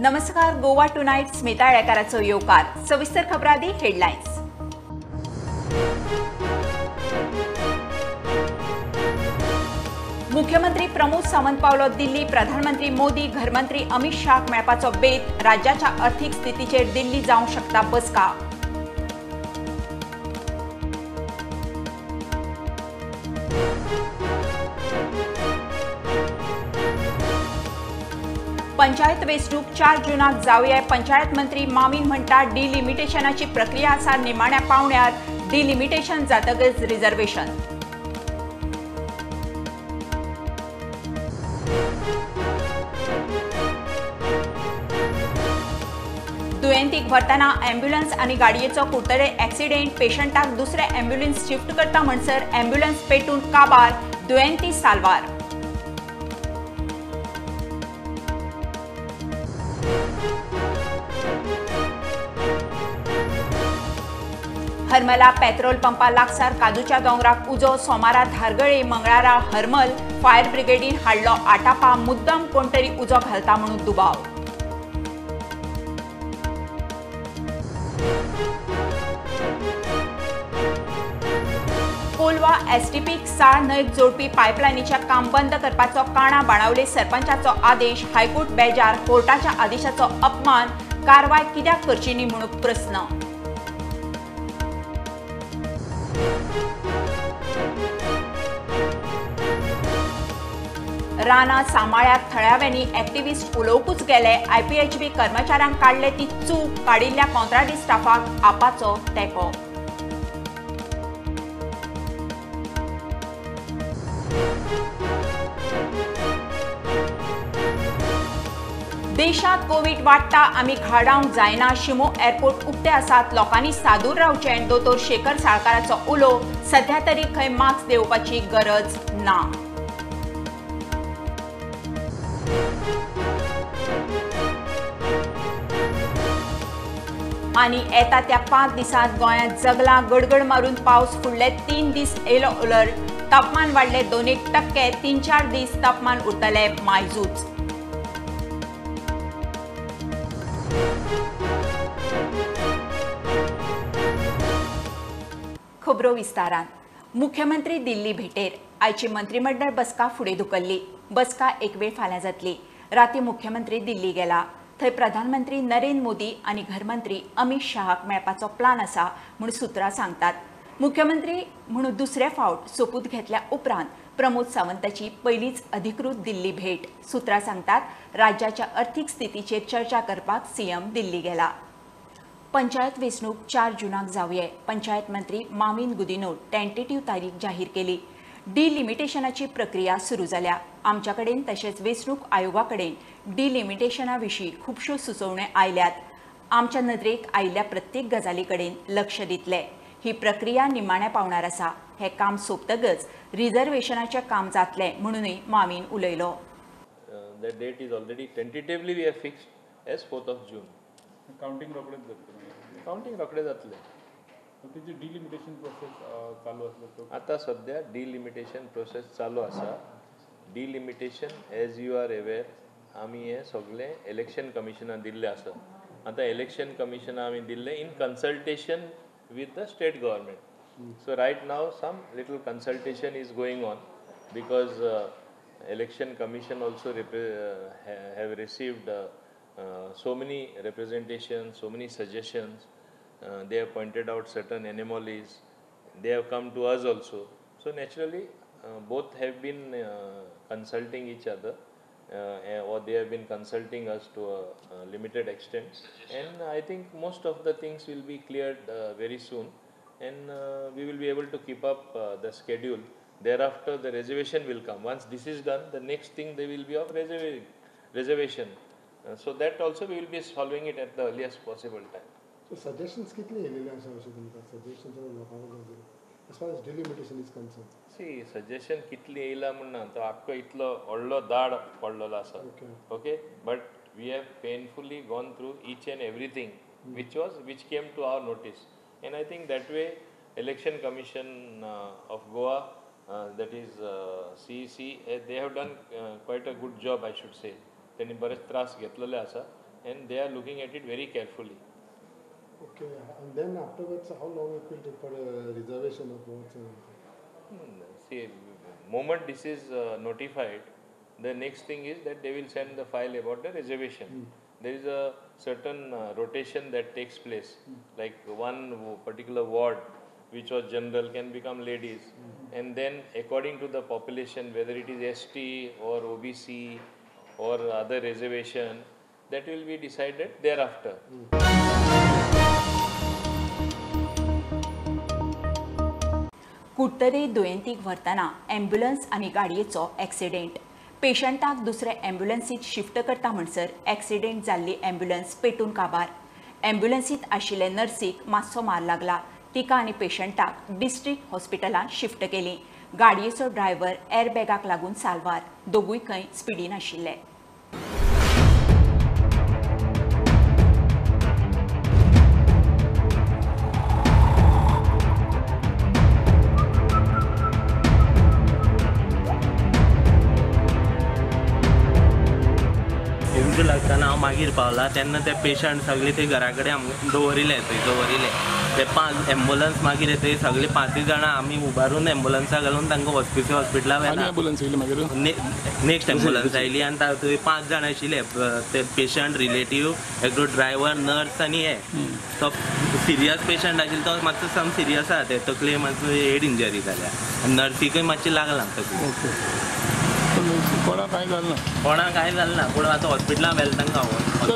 नमस्कार, गोवा टुनाइट स्मिता येळेकाराचो येवकार. सविस्तर खबरां हेडलायन्स. मुख्यमंत्री प्रमोद सावंत पावलो दिल्ली. प्रधानमंत्री मोदी, घरमंत्री अमित शाह मेळपाचो बेत. राज्याच्या अर्थीक स्थितीचेर दिल्ली जावंक शकता बसका. पंचायत वेंचणूक 4 जूनाक जावया. पंचायत मंत्री मामीन म्हणटा डिलिमिटेशनाची प्रक्रिया आसा निमाण्या पावण्यार. डिलिमिटेशन जातकच रिझर्वेशन. दुयेंतीक व्हरतना ॲम्ब्युलन्स आनी गाडयेचो कुडतडे ॲक्सिडेंट. पेशंटाक दुसरे ॲम्ब्युलन्स शिफ्ट करता म्हणसर ॲम्ब्युलन्स पेटून काबार. दुयेंती साल्वार. हरमला पेट्रोल पंपा लागसार काजूच्या दोंगराक उजो. सोमारा धारगळे, मंगळारा हरमल. फायर ब्रिगेडीन हाडलो आटापा. मुद्दम कोण तरी उजो घालता म्हणून दुबाव. कोलवा एसटीपीक साळ न्हंयक जोडपी पायपलायनीचें काम बंद करपाचो काणा बाणावले सरपंचाचो आदेश. हायकोर्ट बेजार. कोर्टाच्या आदेशाचो अपमान. कारवाय कित्याक करची न्ही म्हणून प्रस्न. रानां सांबाळ्यात थळाव्यांनी ॲक्टिव्हिस्ट उलोवकूच गेले. आयपीएचबी कर्मचाऱ्यांक काडले ती चूक. काडिल्ल्या कॉंत्राटी स्टाफाक आपाचो तेंको. देशांत कोवीड वाडटा, आमी घाडावंक जायना. शिमो एअरपोर्ट उक्ते आसात, लोकांनी सादूर रावचें. दोतोर शेखर साळकाराचो उलो. सध्या तरी खंय मास्क देवपाची गरज ना. आनी येता त्या 5 दिसांत गोंयांत जगला गडगड मारून पावस. फुडले 3 दीस येलो अलर्ट. तापमान वाडले 2-1%. 3-4 दीस तापमान उरतले मायजूच. खबरो विस्तारान. मुख्यमंत्री दिल्ली भेटेर. आयची मंत्रिमंडळ बसका फुडें धुकल्ली. बसका एक वेळ फाल्यां जातली. राती मुख्यमंत्री दिल्ली गेला. थंय प्रधानमंत्री नरेंद्र मोदी आनी घरमंत्री अमित शाहाक मेळपाचो प्लान आसा म्हूण सुत्रां सांगतात. मुख्यमंत्री म्हणून दुसरे फावट सोपूत घेतल्या उपरांत प्रमोद सावंताची पयलीच अधिकृत दिल्ली भेट. सुत्रां सांगतात राज्याच्या अर्थीक स्थितीचेर चर्चा करपाक सीएम दिल्ली गेला. पंचायत वेंचणूक 4 जूनाक जावये. पंचायत मंत्री माविन गुदिन्हो टेंटेटिव्ह तारीख जाहीर केली. डिलिमिटेशनाची प्रक्रिया सुरू जाल्या. आमच्या कडेन तशेंच वेंचणूक आयोगा कडेन डिलिमिटेशना विशीं खुबश्यो सुचोवण्यो आयल्यात. आमच्या नदरेक आयिल्ल्या प्रत्येक गजाली कडेन लक्ष दितले. ही प्रक्रिया निमाण्या पावणार आसा. हें काम सोंपतकच रिझर्वेशनाचें काम जातलें म्हणूनय माविन उलयलो. The date is already tentatively we have fixed as 4th of June. Counting रोखडेच जातलें. काउंटिंग रोखडें जातलें. तेजी डिलिमिटेशन प्रोसेस चालू आसलो तो आतां सद्या डिलिमिटेशन प्रोसेस चालू आसा. Delimitation as you are aware आमी हें सगळें इलेक्शन कमिशनाक दिल्लें आसा. आतां इलेक्शन कमिशनाक आमी दिल्लें in consultation with the state government. So right now some little consultation is going on because election commission also have received so many representations, so many suggestions. They have pointed out certain anomalies. They have come to us also. So naturally, both have been consulting each other, or they have been consulting us to a limited extent. And I think most of the things will be cleared very soon, and we will be able to keep up the schedule. Thereafter, the reservation will come. Once this is done, the next thing they will be of reservation. So that also we will be solving it at the earliest possible time. So suggestions कितले येयलेले आसा अशें तुमकां suggestions लोकांक as far as delimitation is concerned? See, suggestion कितली येयला म्हण ना, तो आख्खो इतलो व्हडलो दाड पडलेलो आसा. Okay, but we have painfully gone through each and everything which came to our notice, and I think that way Election Commission of Goa, that is CEC, they have done quite a good job, I should say. त्यांनी बरेच त्रास घेतलेले आसा. and they are looking at it very carefully. Okay, and then afterwards how long it will take for reservation of votes? See, moment this is notified, the next thing is that they will send the file about the reservation. There is a certain rotation that takes place, like one particular ward which was general can become ladies, and then according to the population, whether it is ST or OBC or other reservation, that will be decided thereafter. Curtorim दुयेंतीक व्हरतना ambulance आनी गाडयेचो accident. पेशंटाक दुसरे ॲम्ब्युलन्सीत shift करता म्हणसर accident जाल्ली ambulance पेटून काबार. ॲम्ब्युलन्सीत आशिल्ले नर्सीक मातसो मार लागला. तिका आनी पेशंटाक डिस्ट्रिक्ट हॉस्पिटलांत शिफ्ट केली. गाडयेचो ड्रायव्हर एअरबॅगाक लागून साल्वार. दोगूय खंय स्पिडीन आशिल्ले. लागतना हांव मागीर पावला तेन्ना ते पेशंट सगळे ते घरा कडेन आमकां दवरिले, थंय दवरिले. ते 5 एम्बुलन्स मागीर येतय सगळे 5 जाणां आमी उबारून एम्बुलन्सा घालून तांकां हॉस्पिटला व्हेला. नेक्स्ट एम्बुलन्स आयली आनी थंय 5 जाण आशिल्ले, ते पेशंट रिलेटीव, एकटो ड्रायव्हर, नर्स आनी हे. तो सिरियस पेशंट आशिल्लो तो मातसो सम सिरियस आसा, ते तकले मातसो हेड इंजरी जाल्या आनी नर्सीकय मातशी लागलां तकली. कोणाक कांय जालें ना? कोणाक कांय जालें ना, पूण आतां हॉस्पिटलान व्हेलें तांकां.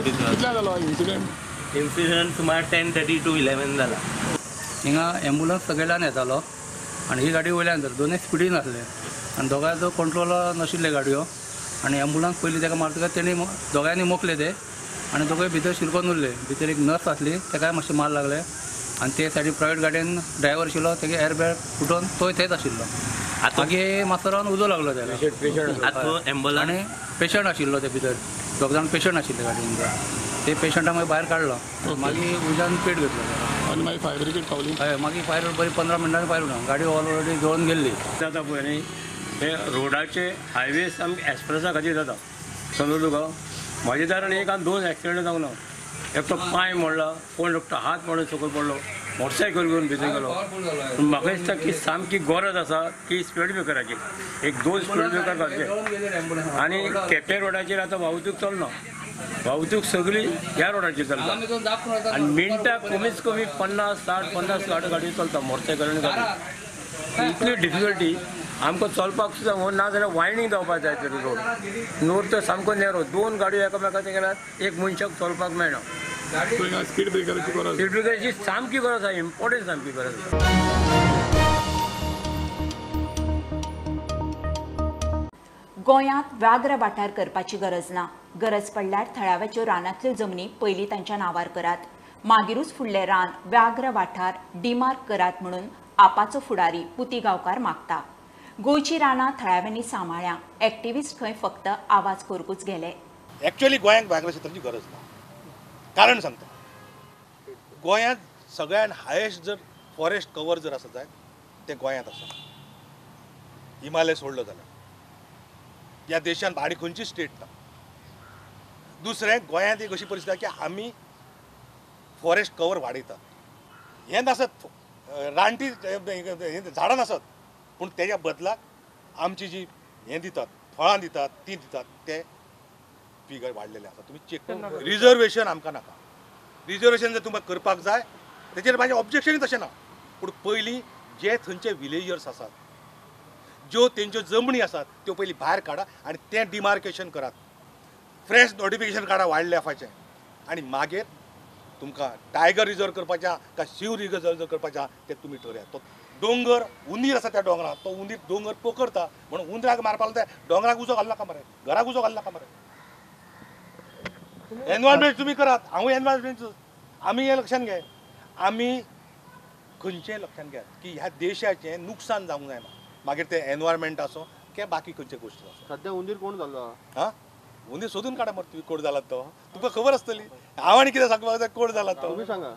कितल्या जालो इन्सिडंट? इन्सिडंट सुमार 10:30 to 11 जाला. हिंगा एम्बुलन्स सगळ्यान येतालो आनी ही गाडी वयल्यान जाली. दोनूय स्पिडीन आसले आनी दोगांयचो कंट्रोल नाशिल्ले गाडयो आनी एम्बुलन्स पयलीं ताका मारतकच तेणी दोगांयनी मोखले ते आनी दोगूय भितर शिरकोन उरले. भितर एक नर्स आसली, ताकाय मातशें मार लागलें आनी ते सायडीन प्रायवेट गाडयेन ड्रायव्हर आशिल्लो, तेगे एअरबॅग फुटोन तोय थंयच आशिल्लो. मागीर मातसो रावन उजो लागलो तेका आनी पेशंट आशिल्लो ते भितर, दोग जाण पेशंट आशिल्ले गाडयेन. ते पेशंटाक मागीर भायर काडलो, मागीर उज्यान पेट घेतलो. आनी मागीर फायर ब्रिगेड पावली? हय, मागीर फायर बरी 15 मिनटांनी फायर उडोवन गाडी ऑलरेडी जळून गेल्ली. जाता पळय न्ही हे रोडाचे हायवे सामके एक्सप्रेसा खातीर जाता, समजलो तुका. म्हाज्या दारान एक आनी 2 एक्सिडंट जावंक ना. एकटो पांय मोडला, कोण एकटो हात मोडून सकयल पडलो, मोटरसायकल घेवन भितर गेलो. पूण म्हाका दिसता की सामकी गरज आसा की स्पीड ब्रेकराची, एक 2 स्पीड ब्रेकर घालचे. आनी केपें रोडाचेर आतां वाहतूक चलना, वाहतूक सगळी ह्या रोडाचेर चलता आनी मिनटाक कमीत कमी 50 60 50 गाडी चलता, मोटरसायकल आनी गाडी. इतली डिफिकल्टी आमकां चलपाक सुद्दां ना जाल्यार वायंडींग जावपाक जाय तरी रोड. रोड तर सामको नेरो, 2 गाडयो एकामेकाचे गेल्यार एक मनशाक चलपाक मेळना. स्पीड ब्रेकराची गरज, स्पीड ब्रेकराची सामकी गरज आसा, इम्पॉर्टंट सामकी गरज आसा. गोंयांत व्याघ्र वाठार करपाची गरज ना. गरज पडल्यार थळाव्याच्यो रानांतल्यो जमनी पयलीं तांच्या नांवार करात, मागीरूच फुडलें रान व्याघ्र वाठार डिमार्क करात म्हणून आपाचो फुडारी पुती गांवकार मागता. गोंयची रानां थळाव्यांनी सांबाळ्या, एक्टिविस्ट खंय फक्त आवाज करूंकूच गेले. एक्चुअली गोंयांत व्याघ्र क्षेत्राची गरज ना. कारण सांगता, गोंयांत सगळ्यान हायेस्ट जर फॉरेस्ट कवर जर आसा जायत तें गोंयांत आसा. हिमालय सोडलो जाल्यार ह्या देशांत आनी खंयची स्टेट ना. दुसरें, गोंयांत एक अशी परिस्थिती आसा की आमी फॉरेस्ट कवर वाडयतात. हें नासत रानटी झाडां नासत, पूण तेज्या बदलाक आमची जी हें दितात, फळां दितात, तीं दितात, ते फिगर वाडलेले आसा. तुमी चेक करा. रिजर्वेशन आमकां नाका. रिजर्वेशन जर तुमकां करपाक जाय तेजेर म्हाजें ऑब्जेक्शनूय तशें ना, पूण पयलीं जे थंयचे विलेजर्स आसात, ज्यो तेंच्यो जमणी आसात त्यो पयलीं भायर काडा आनी तें डिमार्केशन करात. फ्रेश नोटिफिकेशन काडा वायल्ड लायफाचें आनी मागीर तुमकां टायगर रिजर्व करपाचें काय शिव रिजर्व करपाचें तें तुमी ठरयात. तो दोंगर उंदीर आसा त्या दोंगरार, तो उंदीर दोंगर पोखरता म्हणून उंदराक मारपाक त्या दोंगराक उजो घालनाका मरे, घराक उजो घालनाका मरे. एनवायरमेंट तुमी करात, हांवूय एनवायरमेंट. आमी हें लक्षांत घे, आमी खंयचें लक्षांत घेयात की ह्या देशाचें नुकसान जावंक जायना, मागीर तें एनवायरमेंट आसूं किंवा बाकी खंयचे गोश्टी आसूं. सद्या उंदीर कोण जालो? हां, उंदीर सोदून काडा मरे तुमी कोण जाला तो, तुमकां खबर आसतली. हांव आनी कितें सांगपाक जाय कोण जाला तो तुमी सांगा.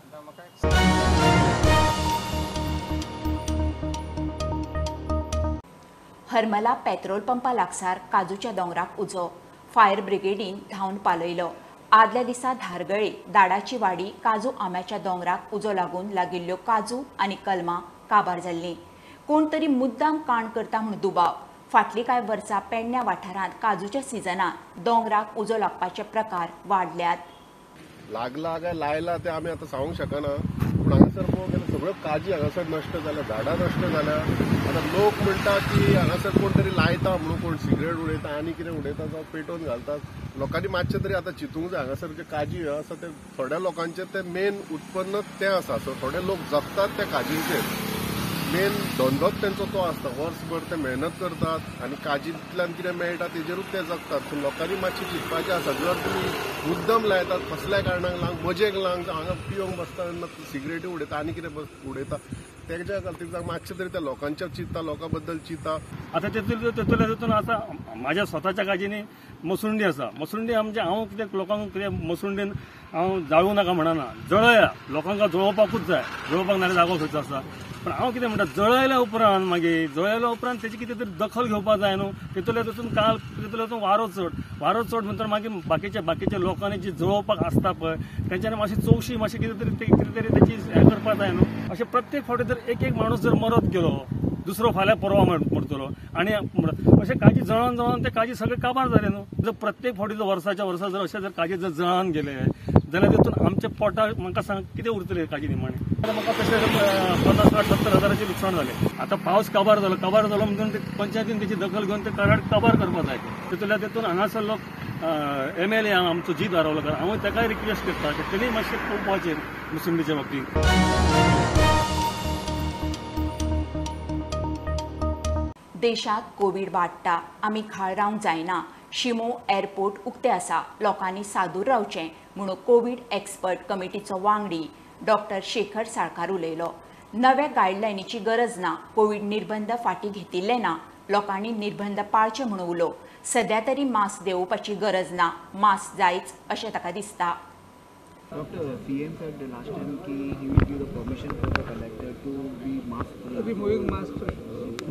हरमला पेट्रोल पंपा लागसार काजूच्या दोंगराक उजो, फायर ब्रिगेडीन धांवन पालयलो. आदल्या दिसा धारगळे दाडाची वाडी काजू आंब्याच्या दोंगराक उजो लागून लागिल्ल्यो काजू आनी कलमां काबार जाल्लीं. कोण तरी मुद्दाम काण करता म्हूण दुबाव. फाटलीं कांय वर्सां पेडण्या वाठारांत काजूच्या सिजनात दोंगराक उजो लागपाचे प्रकार वाडल्यात. लागला काय लायला ते आमी आतां सांगूंक शकना, पूण हांगासर पळोवंक गेल्यार सगळ्यो काजी हांगासर नश्ट जाल्या, झाडां नश्ट जाल्या. आतां लोक म्हणटा की हांगासर कोण तरी लायता म्हणून, कोण सिगरेट उडयता आनी कितें उडयता, जावं पेटोवन घालता. लोकांनी मातशें तरी आतां चिंतूंक जाय. हांगासर जे काजी आसा ते थोड्या लोकांचें ते मेन उत्पन्न तें आसा. सो थोडे लोक जगतात त्या काजींचेर, मेन धंदोच तेंचो तो आसता. वर्सभर ते मेहनत करतात आनी काजींतल्यान कितें मेळटा तेजेरूच ते जगतात. सो लोकांनी मातशें चिंतपाचें आसा. जर तुमी मुद्दम लायतात कसल्याय कारणाक लागून, मजेक लागून, हांगा पिवंक बसता तेन्ना सिगरेटी उडयता आनी कितें उडयता, तेच्या खातीर मातशें तरी त्या लोकांचें चिंता, लोकां बद्दल चिंता. आतां तेतूंतल्या तेतून आतां म्हाज्या स्वताच्या काजींनी मसुंडी आसा. मसुंडी आमचे हांव कितें लोकांक कितें मसुंडीन हांव जाळूं नाका म्हणना, जळया, लोकांक जळोवपाकूच जाय, जळोवपाक नाजाल्यार जागो खंयचो आसा. पण हांव कितें म्हणटा, जळयल्या उपरांत मागीर जळयल्या उपरांत तेची कितें तरी दखल घेवपाक जाय न्हू. तेतूंतल्या तेतून काल तेतूंतल्या तेतून वारो चड, वारो चड म्हणटा मागीर बाकीच्या लोकांनी जी जळोवपाक आसता पळय तेंच्यांनी मातशी चौकशी मातशी कितें तरी कितें तरी तेची हें करपाक जाय न्हू. अशें प्रत्येक फावटी जर एक एक माणूस जर मरत गेलो, दुसरो फाल्यां परवा मरतलो, आनी अशें काजी जळोन जळोन ते काजी सगळे काबार जाले न्हू. जर प्रत्येक फावटी जर वर्साच्या वर्सा जर अशें जर काजी जर जळान गेले जाल्यार तितून आमच्या पोटाक म्हाका सांग कितें उरतलें काजी निमाणें. आतां म्हाका तशें 50, 60, 70 हजाराचें लुकसाण जालें. आतां पावस काबार जालो, काबार जालो म्हणून पंचायतीन तेची दखल घेवन ते कराड काबार करपाक जाय. तितूंतल्या तितून हांगासर लोक MLA आमचो जीत आरवलकर, हांव ताकाय रिक्वेस्ट करता की तेणी मातशें पळोवपाचें मुसंडीच्या बाबतींत. देशात कोवीड वाडटा, आमी खाळ रावंक जायना. शिमो एअरपोर्ट उक्ते आसा, लोकांनी सादूर रावचें म्हणून कोवीड एक्सपर्ट कमिटीचो वांगडी डॉक्टर शेखर साळकार उलयलो. नव्या गायडलायनीची गरज ना, कोवीड निर्बंध फाटीं घेतिल्ले ना, लोकांनी निर्बंध पाळचे म्हणून उलो. सध्या तरी मास्क देंवोवपाची गरज ना, मास्क जायच अशें ताका दिसता. Doctor, CM said last time ki he will give the permission for the collector to be mask removing mask.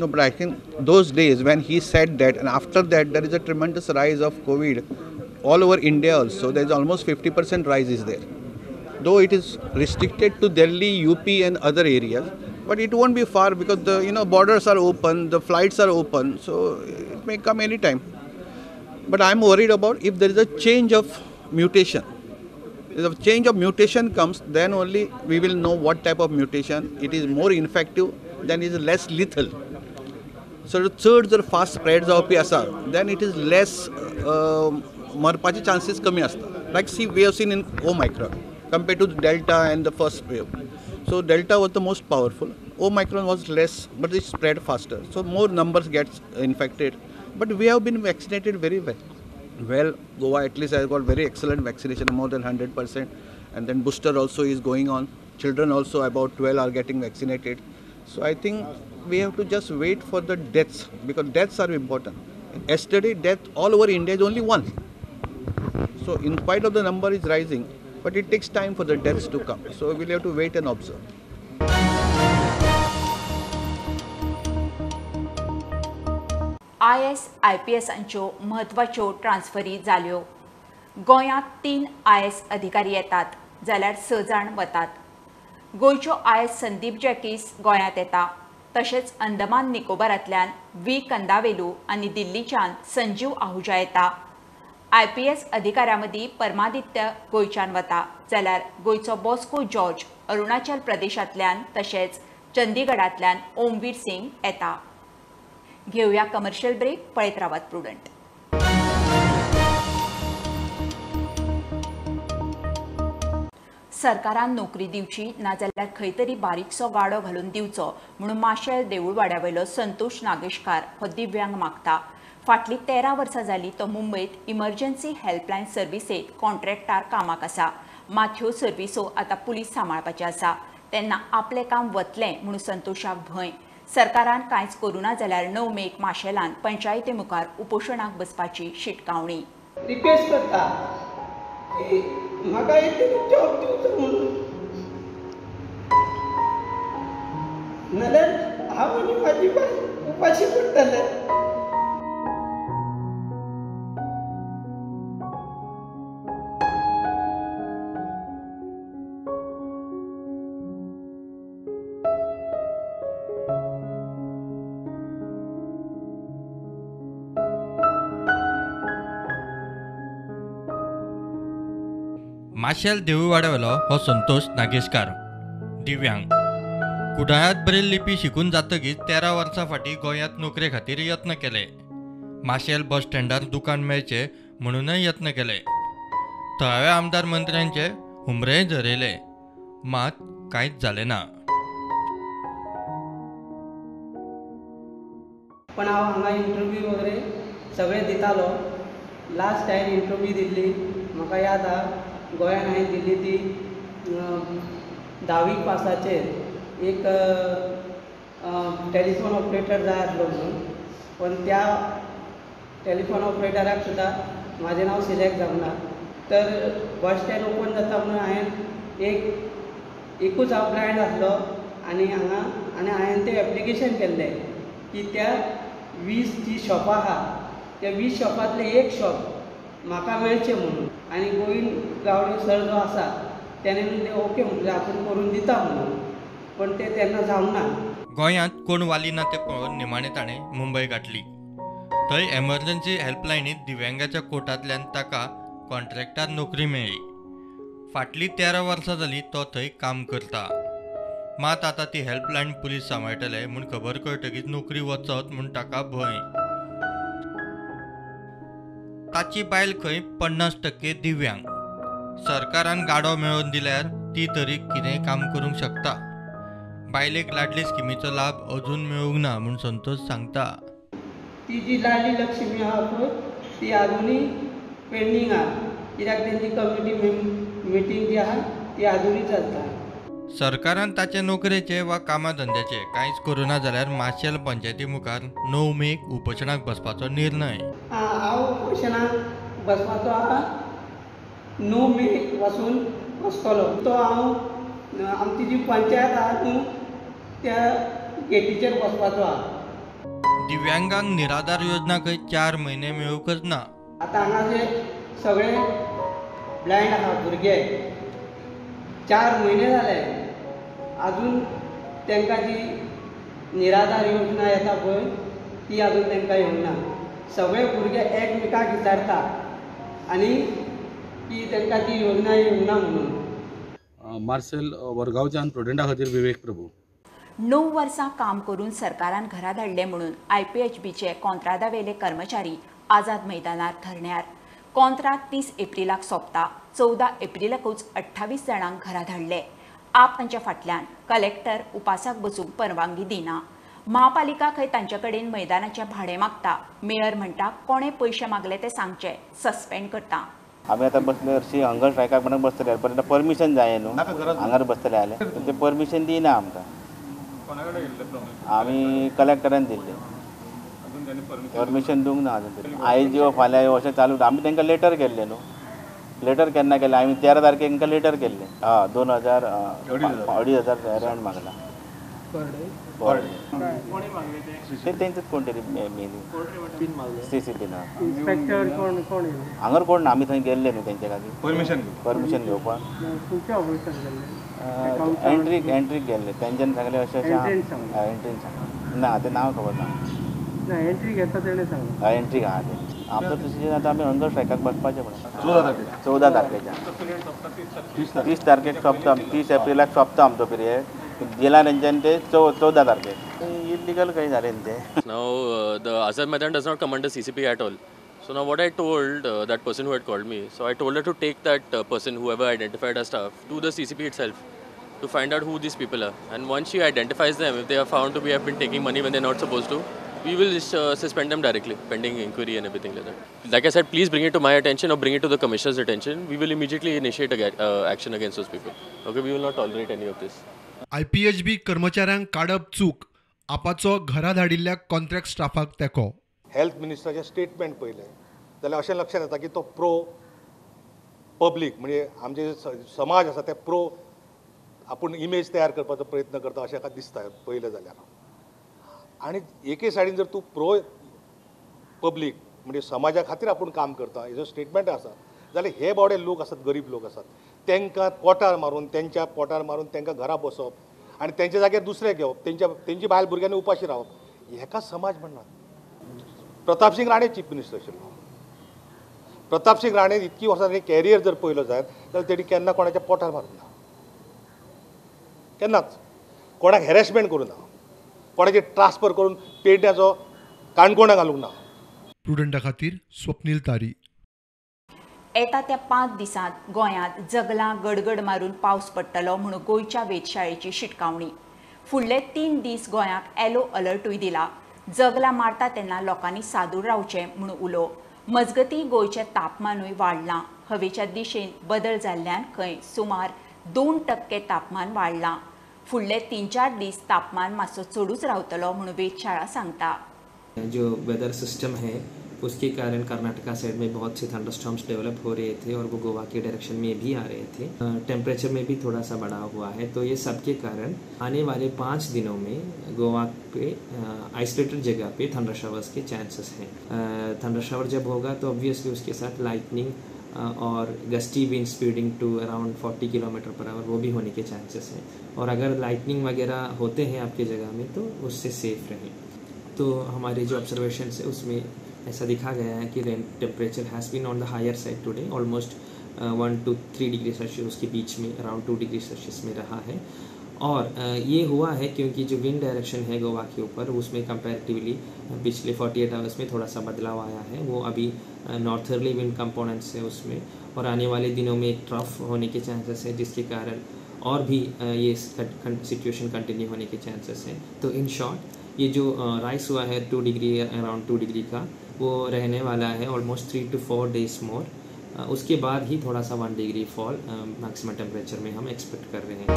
No, but I think those days when he said that, and after that there is a tremendous rise of COVID all over India also. There is almost 50% rise is there. Though it is restricted to Delhi, UP and other areas, but it won't be far because the borders are open, the flights are open, so it may come anytime. But I am worried about if there is a change of mutation. If a change of mutation comes, then only we will know what type of mutation. It is more infective, then it is less lethal. So चड जर fast spread जावपी आसा then it is less मरपाचे chances कमी आसता. Like see we have seen in Omicron compared to Delta and the first wave. So Delta was the most powerful, Omicron was less but it spread faster, so more numbers gets infected. But we have been vaccinated very well. Well, Goa at least has got very excellent vaccination, more than 100%, and then booster also is going on. Children also about 12 are getting vaccinated. So I think we have to just wait for the deaths, because deaths are important. Yesterday death all over India is only one. So in spite of the number is rising, but it takes time for the deaths to come. So we'll have to wait and observe. IS IPSांच्यो म्हत्वाच्यो ट्रान्सफरी जाल्यो. गोंयांत 3 IS अधिकारी येतात जाल्यार 6 जाण वतात. गोंयच्यो IS Sandeep Jacques गोंयांत येता, तशेंच अंदमान निकोबारांतल्यान V Kandavelu आनी दिल्लीच्यान संजीव आहुजा येता. IPS अधिकाऱ्यां मदीं परमादित्य गोंयच्यान वता जाल्यार गोंयचो बॉस्को जॉर्ज अरुणाचल प्रदेशांतल्यान तशेंच चंदीगडांतल्यान ओमवीर सिंग येता. घेऊया कमर्शियल ब्रेक, पळयत रावात प्रुडंट. सरकारान नोकरी दिवची नाजाल्यार खंय तरी बारीकसो गाडो घालून दिवचो म्हणून माशेल देऊळवाड्यावेलो संतोष नागेशकार हो दिव्यांग मागता. फाटलीं 13 वर्सां जालीं तो मुंबयत इमर्जन्सी हेल्पलायन सर्विसेंत कॉन्ट्रॅक्टार कामाक आसा. मात ह्यो सर्विसो आतां पुलीस सांबाळपाच्यो आसा, तेन्ना आपलें काम वतलें म्हणून संतोषाक भंय. सरकारान कांयच करूं ना जाल्यार 9 मेक माशेलान पंचायती मुखार उपोशणाक बसपाची शिटकावणी. रिक्वेस्ट करता की म्हाका एक जॉब दिवचो म्हणून, नाल्यार हांव आनी म्हाजी बायल उपाशी पडटले. माशेल देवळवाड्यावेलो हो संतोष नागेशकार दिव्यांग. कुडाळांत ब्रेल लिपी शिकून जातकीच 13 वर्सां फाटीं गोंयांत नोकरे खातीर यत्न केले. माशेल बस स्टँडार दुकान मेळचें म्हणूनय यत्न केले. थळाव्या आमदार मंत्र्यांचे हुमरेय झरयले, मात कांयच जालें ना. पण हांव हांगा इंटरव्यू वगैरे सगळें दितालो. लास्ट टायम इंटरव्यू दिल्ली म्हाका याद आहा, गोंयान हांवें दिल्ली ती 10वी पासाचेर एक टेलिफोन ऑपरेटर जाय आसलो म्हणून, पण त्या टेलिफोन ऑपरेटराक सुद्दां म्हाजें नांव सिलेक्ट जावंक ना. तर बस स्टँड ओपन जाता म्हणून हांवें एकूच हांव ब्लायंड आसलो आनी हांगा आनी हांवें तें एप्लिकेशन केल्लें की त्या 20 जी शॉपां आहा त्या 20 शॉपांतलें एक शॉप म्हाका मेळचें म्हणून. आनी गोविंद गावडे सर जो आसा तेणें ते ओके म्हणलें आपूण करून दिता म्हणून, पण ते तेन्ना जावंक ना. गोंयांत कोण वाली ना तें पळोवन निमाणें ताणें मुंबय गाठली. थंय एमर्जन्सी हेल्पलायनीत दिव्यांगाच्या कोटांतल्यान ताका कॉन्ट्रॅक्टार नोकरी मेळ्ळी. फाटलीं 13 वर्सां जालीं तो थंय काम करता. मात आतां ती हेल्पलायन पुलीस सांबाळटले म्हूण खबर कळटकीच नोकरी वचत म्हूण ताका भंय. ताची बायल खंय 50% दिव्यांग. सरकारान गाडो मेळोवन दिल्यार ती तरी कितेंय काम करूंक शकता. बायलेक लाडली स्किमीचो लाभ अजून मेळूंक ना म्हूण संतोष सांगता. ती जी लाडली लक्ष्मी आहा पळय ती आजुनूय पेंडींग आहा, कित्याक तेंची कमिटी मिटींग जी आहा ती आजुनूय चलता. सरकारान ताचे नोकरेचे वा कामा धंद्याचे कांयच करूं ना जाल्यार माशेल पंचायती मुखार 9 मेक उपोशणाक बसपाचो निर्णय. हांव उपोशणाक बसपाचो आहा, 9 मे पासून बसतलो. तो हांव आमची जी पंचायत आहा न्हू त्या गेटीचेर बसपाचो आहा. दिव्यांगांक निराधार योजना खंय 4 म्हयने मेळूंकच ना. आतां हांगा जे सगळे ब्लायंड आहा भुरगे, 4 म्हयने जाले आजून तांकां जी निराधार योजना येता पळय ती आजून तांकां येवंक ना. सगळे भुरगे एकमेकाक विचारता आनी की तांकां ती योजना येवंक ना म्हणून. मार्सेल वरगांवच्यान प्रुडंटा खातीर विवेक प्रभू. 9 वर्सां काम करून सरकारान घरा धाडले म्हणून IPHBचे कॉन्त्रादावेले कर्मचारी आझाद मैदानार धरण्यार. कॉन्त्राद 30 एप्रिलाक सोंपता. 14 एप्रिलाकूच 28 जाणांक घरा धाडले. आप तांच्या फाटल्यान कलेक्टर उपासाक बसूंक परवानगी दिना. महापालिका खंय तांचे कडेन मैदानाचें भाडें मागता. मेयर म्हणटा कोणे पयशे मागले ते सांगचे, सस्पेंड करता. आमी आतां बसले हरशीं हंगर स्ट्रायकाक म्हणून बसतले, पण परमिशन जाय न्हू, हांगार बसतले जाल्यार ते परमिशन दिना आमकां. आमी कलेक्टरान दिल्ले परमिशन दिवंक ना अजून तरी. आयज यो फाल्यां यो अशें चालू. आमी तांकां लेटर केल्लें न्हू, लेटर केन्ना केलें आमी 13 तारखेक तांकां लेटर केल्लें. हय, 2000 2500 रेंट मागला पर डे. ते तेंचेच कोण तरी मेली CCP ना. हांगर कोण ना, आमी थंय गेल्ले न्हू तेंच्या खातीर परमिशन घेवपाक. एंट्रीक गेल्ले तेंच्यान सांगलें अशें अशें एंट्रीन सांगलें ना, तें नांव खबर ना. एंट्री घेता तेणें सांगलें. एंट्री आहा तें आमचो डिसिजन. आतां आमी हंगर स्ट्रायकाक बसपाचें म्हणून 14 तारखेच्यान 30 तारखेक सोंपता, 30 एप्रिलाक सोंपता आमचो पिरियड. दिला तेंच्यान ते 14 तारखेक. इलिगल खंय जालें न्ही तें. Now the Azad Maidan does not come under CCP at all. So now what I told that person who had called me, so I told her to take that person, whoever identified her staff, to the CCP itself to find out who these people are. And once she identifies them, if they are found to be have been taking money when they're not supposed to, we will suspend them directly, pending inquiry and everything like that. Like I said, please bring it to my attention or bring it to the commissioner's attention. We will immediately initiate action against those people. Okay, we will not tolerate any of this. IPHB कर्मचाऱ्यांक काडप चूक, आपाचो घरा धाडिल्ल्या contract स्टाफाक तेंको. Health मिनिस्टराचें statement पळयलें जाल्यार अशें लक्षांत येता की तो प्रो पब्लीक, म्हणजे आमचे समाज आसा ते प्रो आपूण इमेज तयार करपाचो प्रयत्न करता अशें ताका दिसता पळयलें जाल्यार. आनी एके सायडीन जर तूं प्रो पब्लीक म्हणजे समाजा खातीर आपूण काम करता हेजो स्टेटमेंट आसा जाल्यार हे बावडे लोक आसात, गरीब लोक आसात, तांकां पोटार मारून, तेंच्या पोटार मारून तांकां घरा बसप आनी तेंच्या जाग्यार दुसरे घेवप, तेंची बायल भुरग्यांनी उपाशी रावप, हेका समाज म्हणना. प्रतापसिंग राणे चीफ मिनिस्टर आशिल्लो, प्रतापसिंग राणे इतकी वर्सां ताणी कॅरियर जर पळयलो जायत जाल्यार तेणी केन्ना कोणाच्या पोटार मारूंक ना, केन्नाच कोणाक हॅरेसमेंट करूं ना, कोणाची ट्रान्सफर करून पेडण्याचो काणकोणा घालूंक ना. प्रुडंटा खातीर स्वप्नील तारी. येता त्या 5 दिसांत गोंयांत जगलां गडगड मारून पावस पडटलो म्हणून गोंयच्या वेधशाळेची शिटकावणी. फुडले 3 दीस गोंयाक येलो अलर्टूय दिला. जगलां मारता तेन्ना लोकांनी सादूर रावचें म्हणून उलो. मजगतीं गोंयचें तापमानूय वाडलां. हवेच्या दिशेन बदल जाल्ल्यान खंय सुमार 2% तापमान वाडलां. फुडले 3-4 दीस तापमान मातसो चडूच रावतलो म्हणून वेधशाळा सांगता. जो वेदर सिस्टम है उसके कारण कर्नाटका साइड में बहुत से थंडरस्टॉर्म्स डेवलप हो रहे थे और वो गोवा के डायरेक्शन में भी आ रहे थे. टेम्परेचर में भी थोड़ा सा बढ़ा हुआ है, तो ये सब के कारण आने वाले 5 दिनों में गोवा पे आइसोलेटेड जगह pay thunder showers K chances हैं. थंडर शावर जब होगा तो ऑब्वियसली उसके साथ lightning Aur gusty wind speeding to around 40 kilometre per hour वो भी होने के चांसेस हैं. और अगर लाइटनिंग वगैरह होते हैं आपके जगह में तो उससे सेफ रहें. तो हमारे जो ऑब्जर्वेशन है उसमें ऐसा दिखा गया है कि rain temperature has been on the higher side today, almost 1 to 3 degree Celsius उसके बीच में अराउंड 2 डिग्री सेल्सियस में रहा है. और ये हुआ है क्योंकि जो विंड डायरेक्शन है गोवा के ऊपर उसमें कंपैरेटिवली पिछले 48 आवर्स में थोड़ा सा बदलाव आया है. वो अभी नॉर्थर्ली विंड कंपोनेंट्स है उसमें, और आने वाले दिनों में एक ट्रफ होने के चांसेस है जिसके कारण और भी ये सिचुएशन कंटिन्यू होने के चांसेस हैं. तो इन शॉर्ट ये जो राइस हुआ है 2 डिग्री अराउंड 2 डिग्री का वो रहने वाला है ऑलमोस्ट 3 to 4 days मोर. उसके बाद ही थोड़ा सा 1 डिग्री फॉल मैक्सिमम टेम्परेचर में हम एक्सपेक्ट कर रहे हैं.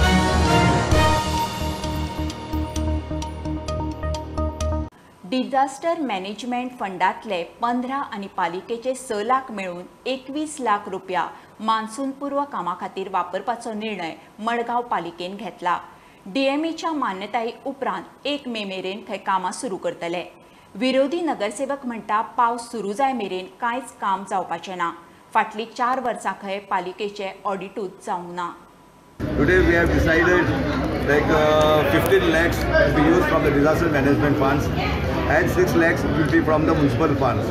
डिझास्टर मॅनेजमेंट फंडातले 15 आनी पालिकेचे 6 लाख मेळून 21 लाख रुपया मान्सूनपूर्व कामा खातीर वापरपाचो निर्णय मडगांव पालिकेन घेतला. डीएमएच्या मान्यताये उपरांत 1 मे मेरेन थंय कामां सुरू करतले. विरोधी नगरसेवक म्हणटा पावस सुरू जाय मेरेन कांयच काम जावपाचें ना. फाटलीं 4 वर्सां खंय पालिकेचें ऑडिटूच जावंक ना. Today we have decided like 15 lakhs will be used from the disaster management funds and 6 lakhs will be from the municipal funds.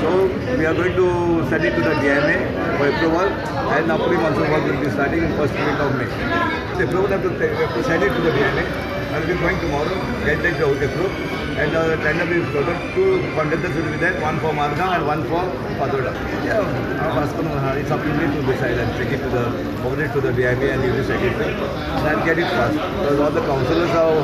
So we are going to send it to the DMA for approval, and now pre-monsoon work will be starting in first week of May. The approval have to send it to the DMA. I will be going tomorrow, get that approved, and the tender will be floated. 2 contractors will be there, one for Margao and one for Fatorda. Yeah, it's up to me to decide and take it to the forward it to the DIB and UG secretary and get it fast. Because all the councillors are,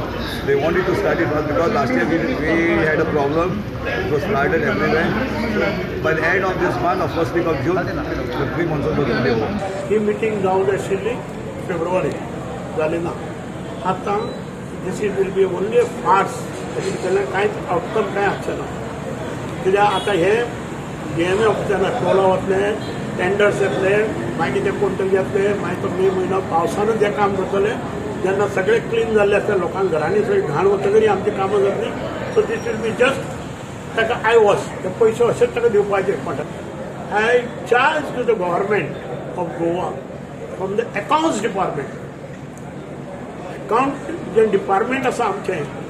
they wanted to start it fast because last year we had a problem. It was flooded everywhere. So by the end of this month, or first week of June, the pre-monsoon work will be over. He meeting जावंक जाय आशिल्ली फेब्रुवारी जाली ना. आतां this is will be only a farce. ताजे भितरल्यान कांयच आवटकम कांय आसचें ना. कित्याक आतां हे डीएमए ऑफिसर टोला वतले, टेंडर्स येतले, मागीर ते कोण तरी येतले, मागीर तो मे म्हयनो पावसानूच हें काम करतले. जेन्ना सगळें क्लीन जाल्लें आसता, लोकांक घरांनी सगळी घाण वतकच आमचीं कामां जातलीं. So this will be just ताका I wash, ते पयशे अशेच ताका दिवपाचे कोणाक. I charge to the government of Goa from the accounts department. Account J department आसा आमचें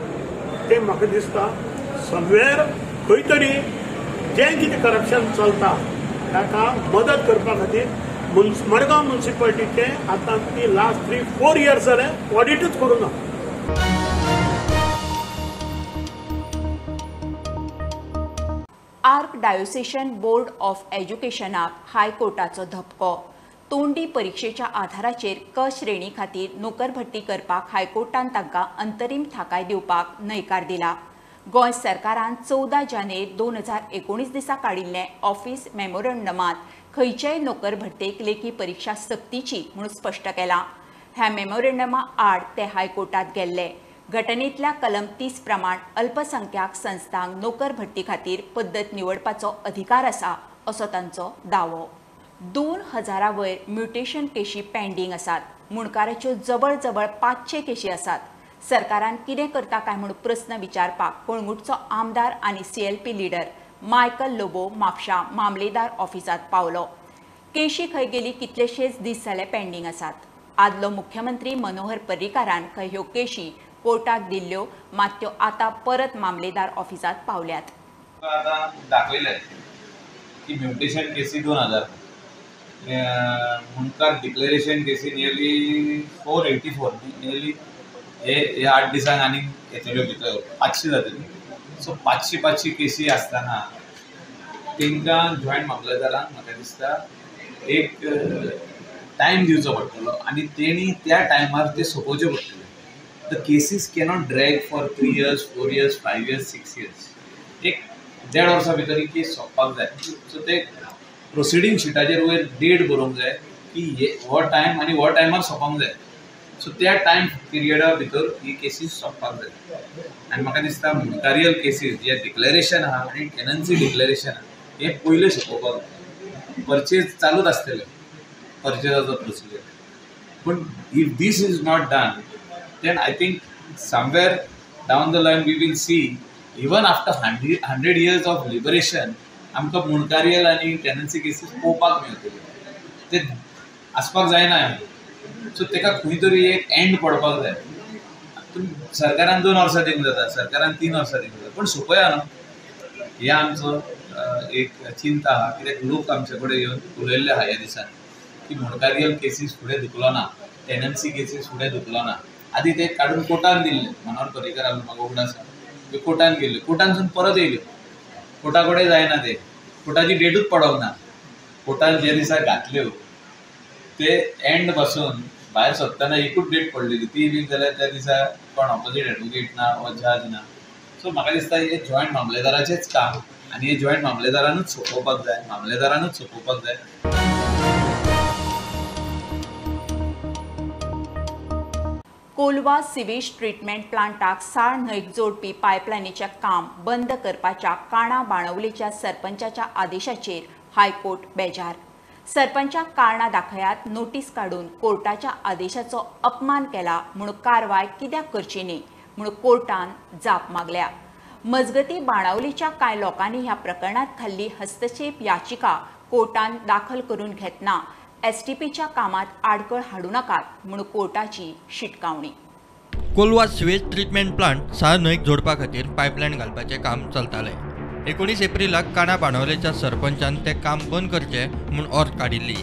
तें म्हाका दिसता समवेर खंय तरी जें कितें करप्शन चलता ताका मदत करपा खातीर मडगांव म्युनिसिपालिटीचें आतां ती लास्ट 3-4 इयर्स जालें ऑडिटूच करूंक ना. आर्क डायोसेशन बोर्ड ऑफ एज्युकेशनाक हायकोर्टाचो धपको. तोंडी परिक्षेच्या आधाराचेर क श्रेणी खातीर नोकर भरती करपाक हायकोर्टान तांकां अंतरीम थाकाय दिवपाक न्हयकार दिला. गोंय सरकारान 14 जानेर 2019 दिसा काडिल्लें ऑफिस मेमोरंडमांत खंयचेय नोकर भरतेक लेखी परिक्षा सक्तीची म्हूण स्पश्ट केलां. ह्या मेमोरंडमा आड ते हायकोर्टात गेल्ले. घटनेतल्या कलम 30 प्रमाण अल्पसंख्याक संस्थांक नोकर भरती खातीर पद्दत निवडपाचो अधिकार आसा असो तांचो दावो. 2000 वयर म्युटेशन केशी पेंडींग आसात. मुणकाराच्यो जवळ जवळ 500 केशी आसात. सरकारान कितें करता काय म्हूण प्रस्न विचारपाक कळंगूटचो आमदार आनी सीएलपी लिडर मायकल लोबो म्हापशा मामलेदार ऑफिसांत पावलो. केशी खंय गेली कितलेशेच दीस जाले पेंडींग आसात. आदलो मुख्यमंत्री मनोहर पर्रीकारान खंय ह्यो केशी कोर्टाक दिल्ल्यो, मात त्यो आतां परत मामलेदार ऑफिसांत पावल्यात. आतां दाखयले की म्युटेशन केसी 2000, मुंडकार डिक्लेरेशन केसी नियरली 484, नियरली हे 8 दिसांक आनीक येतल्यो भितर 500 जातली. सो 500 केसी आसतना तांकां जॉयंट मामलेदारांक म्हाका दिसता एक टायम दिवचो पडटलो आनी तेणी त्या टायमार ते सोंपोवचे पडटले. The cases cannot drag for 3 years, 4 years, 5 years, 6 years. एक 1.5 वर्सां भितर ही केस सोंपपाक जाय. सो ते प्रोसिडींग शिटाचेर वयर डेट बरोवंक जाय की हे हो टायम आनी हो टायमार सोंपोंक जाय. सो त्या टायम पिरियडा भितर ही केसीस सोंपपाक जाय. आनी म्हाका दिसता मुंडकारियल केसीस जे डिक्लेरेशन आहा आनी टेनन्सी डिक्लेरेशन आहा हे पयलें सोंपोवपाक जाय. परचेज चालूच आसतलें, परचेजाचो प्रोसिजर, पूण if this is not done then I think somewhere down the line we will see even after 100 years of liberation आमकां मुंडकारियल आनी टेनन्सी केसीस पळोवपाक मेळटल्यो. ते आसपाक जायना. सो ताका खंय तरी एक एंड पडपाक जाय. सरकारान 2 वर्सां दिवंक जाता, सरकारान 3 वर्सां दिवंक जाता, पूण सोंपया न्हू. हे आमचो एक चिंता आहा, कित्याक लोक आमचे कडेन येवन उलयल्ले आहा ह्या दिसांनी की मुंडकारियल केसीस फुडें धुकलो ना, टेनन्सी केसीस फुडें धुकलो ना. आदी ते काडून कोर्टान दिल्ले, मनोहर पर्रीकर म्हाका उगडास आसा, ते कोर्टान गेल्ले, कोर्टानसून परत येयल्यो. कोर्टा कडेन जायना ते, कोर्टाची डेटूच पडोंक ना. कोर्टान जे दिसा घातल्यो ते एंड पासून भायर सोदतना एकूच डेट पडलेली, ती बी जाल्यार त्या दिसा कोण ऑपोजीट एडवोकेट ना वा जज ना. सो म्हाका दिसता हे जॉयंट मामलेदाराचेंच काम आनी हे जॉयंट मामलेदारानूच सोंपोवपाक जाय, मामलेदारानूच सोंपोवपाक जाय. कोलवा सिवेज ट्रिटमेंट प्लांटाक साळ न्हंयक जोडपी पायपलायनीचें काम बंद करपाच्या काणा बाणावलेच्या सरपंचाच्या आदेशाचेर हायकोर्ट बेजार. सरपंचाक कारणां दाखयात नोटीस काडून कोर्टाच्या आदेशाचो अपमान केला म्हूण कारवाय कित्याक करची न्ही म्हूण कोर्टान जाप मागल्या. मजगती बाणावलीच्या कांय लोकांनी ह्या प्रकरणांत घाल्ली हस्तक्षेप याचिका कोर्टान दाखल करून घेतना एसटीपीच्या कामात आडखळ हाडू नाकात म्हूण कोर्टाची शिटकावणी. कोलवा सिवेज ट्रिटमेंट प्लांट साळ न्हंयक जोडपा खातीर पायपलायन घालपाचें काम चलतालें. 19 एप्रिलाक काणा बाणावलेच्या सरपंचान तें काम बंद करचें म्हूण ऑर्द काडिल्ली.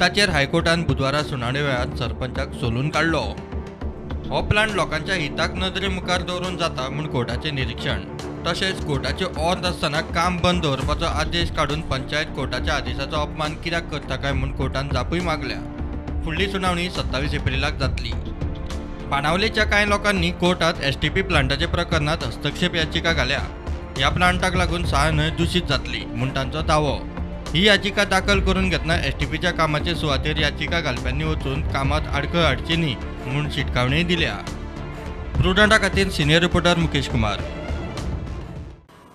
ताचेर हायकोर्टान बुधवारा सुनावणे वेळार सरपंचाक सोलून काडलो. हो प्लांट लोकांच्या हिताक नदरे मुखार दवरून जाता म्हूण कोर्टाचें निरिक्षण. तशेंच कोर्टाचे ऑर्द आसतना काम बंद दवरपाचो आदेश काडून पंचायत कोर्टाच्या आदेशाचो अपमान कित्याक करता काय म्हूण कोर्टान जापूय मागल्या. फुडली सुनावणी 27 एप्रिलाक जातली. बाणावलेच्या कांय लोकांनी कोर्टात एसटीपी प्लांटाच्या प्रकरणात हस्तक्षेप याचिका घाल्या. ह्या प्लांटाक लागून साळ न्हंय दुशीत जातली म्हूण तांचो दावो. ही याचिका दाखल करून घेतना एसटीपीच्या कामाचे सुवातेर याचिका घालप्यांनी वचून कामात आडखळ हाडची न्ही म्हूण शिटकावणीय दिल्या. प्रुडंटा खातीर सिनियर रिपोर्टर मुकेश कुमार.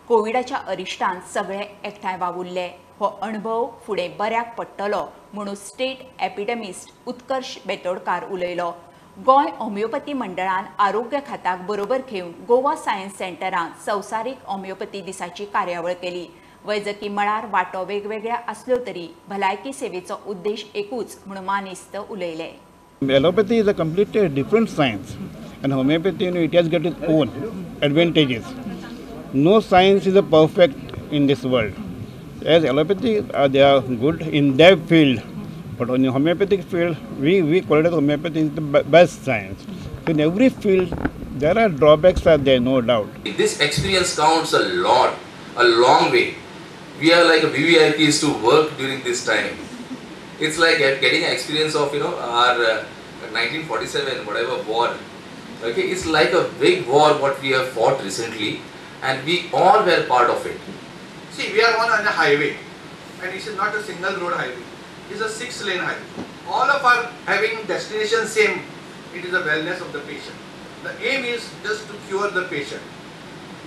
कोविडाच्या अरिश्टान सगळे एकठांय वावुरले. हो अणभव फुडें बऱ्याक पडटलो म्हणून स्टेट एपिडेमिस्ट उत्कर्ष बेतोडकार उलयलो. गोंय होमिओपॅथी मंडळान आरोग्य खात्याक बरोबर घेवन गोवा सायन्स सेंटरान संवसारीक होमिओपॅथी दिसाची कार्यावळ केली. वैजकी मळार वांटो वेगवेगळ्या आसल्यो तरी भलायकी सेवेचो उद्देश एकूच म्हणून मानेस्त उलयले. Allopathy is a completely different science and homeopathy it has got its own advantages. No science is a perfect in this world. As allopathy, they are good in their field, but in the homeopathic field, we call it as homeopathy is the best science. So in every field, there are drawbacks are there, no doubt. This experience counts a lot, a long way. We are like VVIPs to work during this time. It's like getting an experience of, you know, our 1947 whatever war. Okay, it's like a big war what we have fought recently, and we all were part of it. See, we are on a highway, and it is not a single road highway. It's a 6-lane highway. All of our having destination same. It is the wellness of the patient. The aim is just to cure the patient.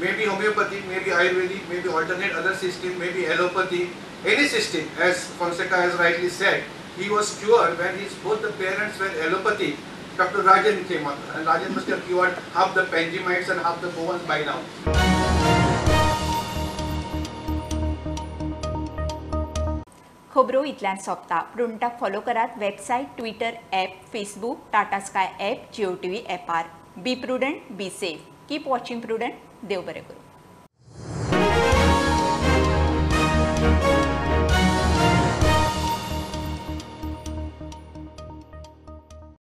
Maybe homeopathy, maybe Ayurvedic, maybe alternate other system, maybe allopathy, any system. As Fonseca has rightly said, he was cured when his both the parents were allopathy. Dr. Rajan came up, and Rajan must have cured half the Panjimites and half the Goans by now. खबरो इतल्यान सोंपता. प्रुडंटाक follow करात website, Twitter app, Facebook, Tata Sky app, Jio TV ऍपार. Be prudent, be safe, keep watching Prudent. देव बरें करूं.